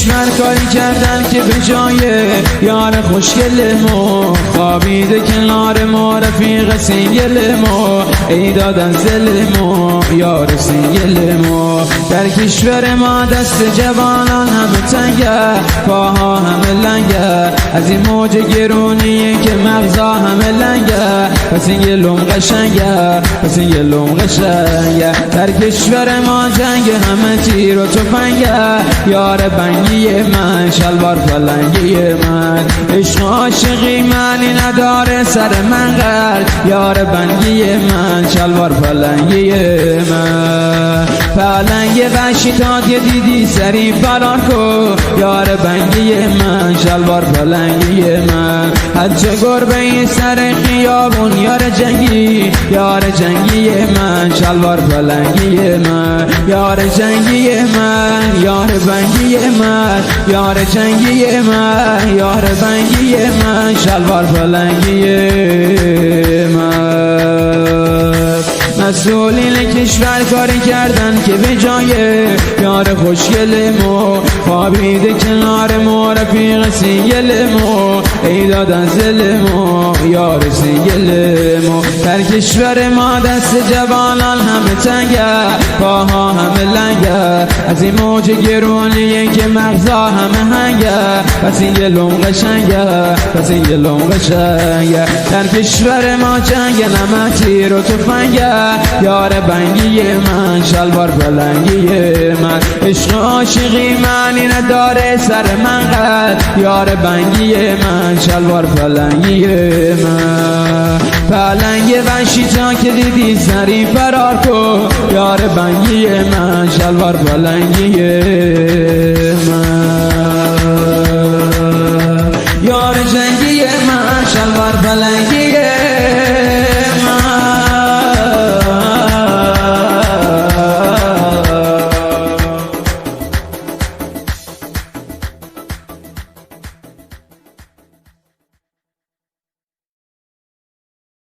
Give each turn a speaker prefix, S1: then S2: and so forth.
S1: کشور کاری کردن که به جای یار خوشگل ما خوابیده کنار ما رفیق single ما، ای دادن زل ما یار single ما. در کشور ما دست جوانان همه تنگه، پاها همه لنگه، از این موج گرونیه که مغزا همه لنگه، پس single م قشنگه، پس single م قشنگه. در کشور ما جنگ همه تیر و تفنگه، یار بنگی من شلوار پلنگی من، عشق عاشقی معنی نداره سر من قلب، یار بنگی من شلوار پلنگی من. پلنگ وحشی تا که دیدی سری فرار کن، یار بنگی من شلوار پلنگی من. هرچه گربه سر خیابون یار جنگی، یار جنگی من شلوار پلنگی من، یار جنگی من، یار بنگی من، یار جنگی من، یار بنگی من، شلوار پلنگی من. مسئولین کشور کاری کردن که به جای یار خوشگل ما خوابیده کنار ما رفیق single ما، ای دادن زل ما یار single ما. در کشور ما دست جوانان همه تنگه، پاها همه لنگه، از این موج گرونیه که مغزا همه هنگه، پس single م قشنگه، پس single م قشنگه. در کشور ما جنگ همه تیر و تفنگه، یار بنگی من شلوار پلنگی من، عشق عاشقی معنی نداره سر من قد، یار بنگی من شلوار پلنگی من. پلنگ وحشی تا که دیدی سری فرار کن، یار بنگی من شلوار پلنگی من.